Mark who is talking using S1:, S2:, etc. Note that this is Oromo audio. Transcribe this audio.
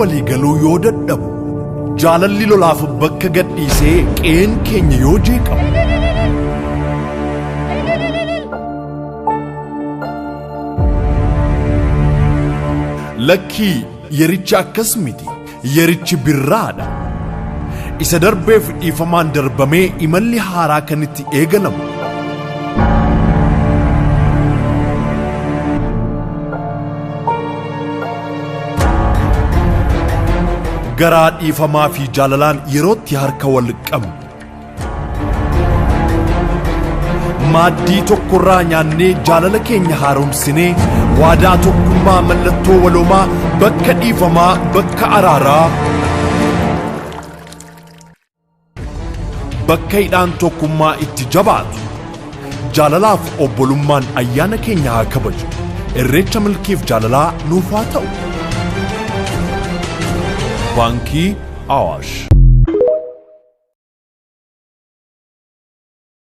S1: Walii galuu yoo dadhabu, jaalalli lolaaf bakka gadhiisee qe'een keenya yoo jeeqamu. Lakkii yerichi akkas miti, yerichi birraadha. Isa darbeef dhiifamaan darbamee imalli haaraa kan itti eegalamu. Garaa dhiifamaa fi jaalalaan yerootti harka wal qabnu. Maaddii tokkorraa nyaannee jaalala keenya haaromsinee waadaa tokkummaa mallattoo waloomaa bakka dhiifamaa bakka araaraa bakka hidhaan tokkummaa itti jabaatu jaalalaaf obbolummaan ayyaana keenya haa kabaju. Irreecha milkiif jaalalaa nuuf haa ta'u. Baankii Awaash.